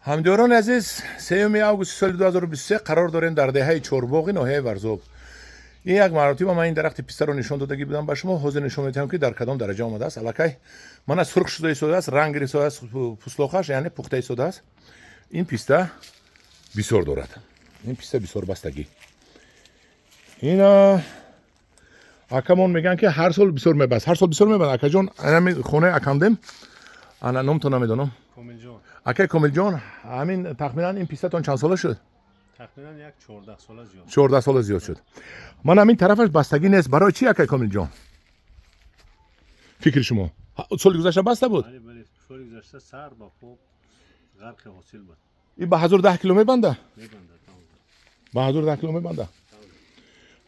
Ҳамдиёрони азиз, 3 августи соли 2023 қарор дорем дар деҳаи Чорбоғи ноҳияи Варзоб. Ин як маротиба ман ин дарахти пистаро нишон додагӣ будам ба шумо. Ҳозир нишон медиҳам, ки дар кадом дараҷа омадааст. Аллакай мана сурх шуда истодааст, ранг гирифтааст пӯслоқаш, яъне пухта истодааст. Ин писта бисёр дорад, ин писта бисёр бастагӣ. Ина акамон мегӯянд, ки ҳар сол бисёр мебаст, ҳар сол бисёр мебаст. Акаҷон, ҳамин хонаи акамдем, ана номтон намедонам. Комилҷон. Акай Комилҷон, ҳамин тахминан ин пистатон чанд сола шуд? Тахминан як 14 сола зиёд. 14 сола зиёд шуд. Ман ҳамин тарафаш бастагӣ нест. Барои чӣ, акай Комилҷон, фикри шумо? Соли гузашта баста буд? Бале, бале, соли гузашта сар ба по ғарқи ҳосил буд. И ба 1010 кило мебанда? Мебандад. Ба 1010 кило мебанда.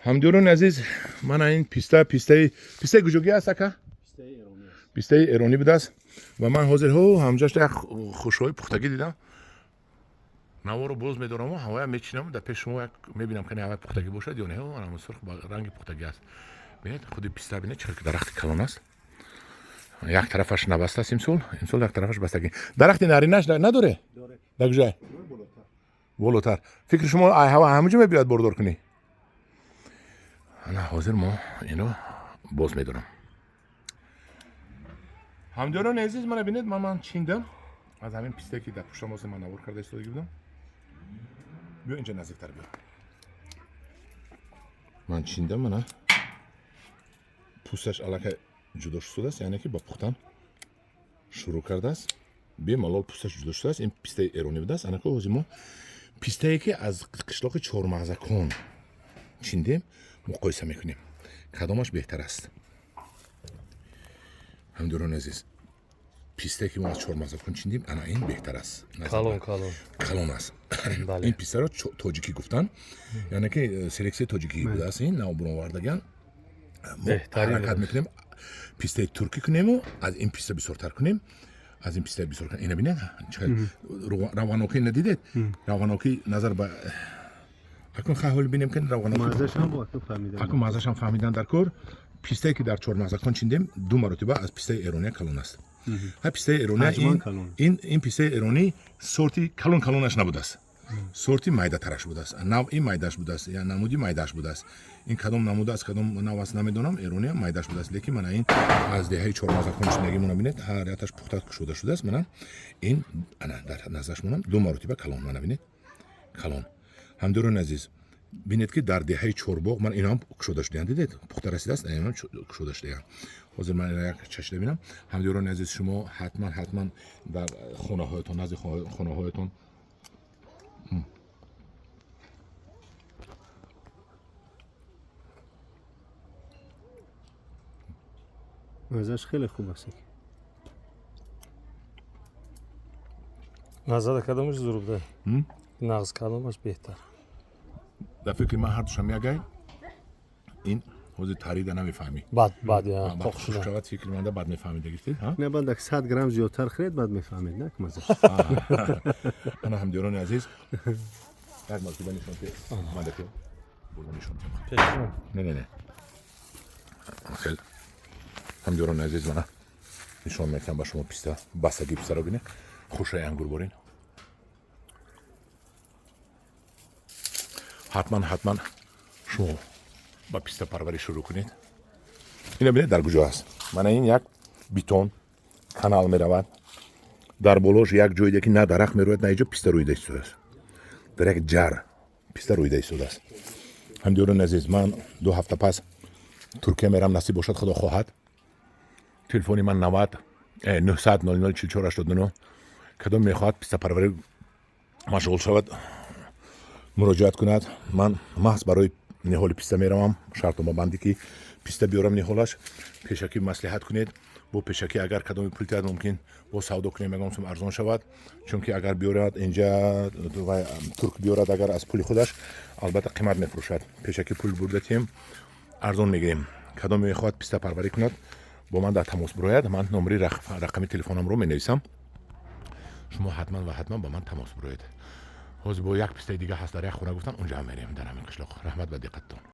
Ҳамдиёрони азиз, мана ин писта, пистаи куҷогӣ аст, ака? Пистаи эронӣ аст. Пистаи эронӣ будааст. Ва ман ҳозир ҳо ҳамҷашта як хушҳои пухтагӣ дидам. Наворо боз медораму ҳавоя мечинам дар пеши шумо, як мебинам, кани ҳавои пухтагӣ бошад ё не. Ҳо, сурх ба ранги пухтагӣ аст. Бинед, худи писта, бинед, чӣ хел дарахти калон аст. Як тарафаш набаста аст имсол, имсол як тарафаш бастагӣ. Дарахти наринаш надоре? Дар куҷое? Болотар. Фикри шумо, ҳава ҳамаҷо мебиёяд бордор кунӣ? Ана ҳозир мо ино боз медорам. Ҳамдиёрони азиз, мана бинед, ман чиндам аз ҳамин пистае, ки дар пуштам ҳозир ман навор карда истодагӣ будам. Биё, инҷа наздиктар биё. Ман чиндам, мана пӯсташ аллакай ҷудо шудааст, яъне ки ба пухтан шурӯъ кардааст. Бемалол пӯсташ ҷудо шудааст. Ин пистаи эронӣ будааст. Анако ҳозир мо пистае, ки аз қишлоқи Чормағзакон чиндем, муқоиса мекунем, кадомаш беҳтар аст. Ҳамдиёрони азиз, пистае, ки мо аз Чормағзакон чиндем, ана ин беҳтар аст. Калон, калон. Калон аст. Ин пистаро тоҷикӣ гуфтан, яъне ки селексияи тоҷикӣ будааст. Ин навбуровардаган. Мо ҳаракат мекунем, пистаи туркӣ кунему аз ин писта бисёртар кунем, аз ин писта бисёр. Ина бинед, равғанокӣ надидед? Равғанокӣ назар ба акун хай ҳоли бинем, ки равғанокӣ, маззашам фаҳмидан дар кор. Пистае, ки дар Чормағзакон чиндем, ду маротиба аз пистаи эрония калон аст. Ҳа, пистаи эрония ин пистаи эронӣ сорти калон калонаш набудааст, сорти майдатараш будааст, навъи майдаш будааст, я намуди майдаш будааст. Ин кадом намуд аст, кадом нав аст, намедонам. Эрония майдаш будааст, лекин мана ин аз деҳаи Чормағзакон чиндагимона бинед, ҳар яташ пухта кушода шудааст. Мана ин ана дар назараш монам ду маротиба калон. Мана бинед, калон. Ҳамдиёрони азиз, бинед, ки дар деҳаи Чорбоғ ман инам кушода шудаям, дидед, пухта расидааст, инам кушода шудаям. Ҳозир ман як чашида бинам. Ҳамдиёрони азиз, шумо ҳатман, ҳатман дар хонаҳоятон, назди хонаҳоятон Маззаш хеле хуб аст. Назара кадомаш зур буда? Нағз кадомаш беҳтар? Дар фикри ман ҳардушам ягай. Ин ҳозир тарида намефаҳмӣ. Баъд, баъд шавад, фикри манда, баъд мефаҳмида гирифтед. Не, баъд як 100 грамм зиёдтар хӯред, баъд мефаҳмед, на маззаш. Ана, ҳамдиёрони азиз, як маротиба нишон ки мандаки бурда нишон. Не, не, не, хел. Ҳамдиёрони азиз, мана нишон мекунам ба шумо писта, бастагии пистаро бинед, хушаи ангур борин. Ҳатман, ҳатман шумо ба пистапарварӣ шурӯъ кунед. Ина бинед, дар куҷо аст. Мана ин як битон канал меравад, дар болош як ҷойде, ки на дарахт мерояд, на иҷо, писта рӯида истодааст. Дар як ҷар писта рӯида истодааст. Ҳамдиёрони азиз, ман 2 ҳафта пас Туркия мерам, насиб бошад, Худо хоҳад. Телефони ман 90 900 00 44 89. Кадом мехоҳад пистапарварӣ машғул шавад, муроҷиат кунад. Ман маҳз барои ниҳоли писта меравам, шартномабандӣ, ки писта биёрам ниҳолаш. Пешакӣ маслиҳат кунед. Бо пешакӣ агар кадоми пул тиҳад, мумкин бо савдо кунем, ягон сум арзон шавад. Чунки агар биёрад инҷа, турк биёрад, агар аз пули худаш, албатта қимат мефурӯшад. Пешакӣ пул бурда тиҳем, арзон мегирем. Кадоме мехоҳад пистапарварӣ кунад, бо ман дар тамос бирояд. Ман номери рақами телефонамро менависам, шумо ҳатман ва ҳатман ба ман тамос бироед. Ҳозир бо як пистаи дига ҳаст дар як хона гуфтан, унҷа ҳам мерем, дар ҳамин қишлоқ. Раҳмат ба диққаттон.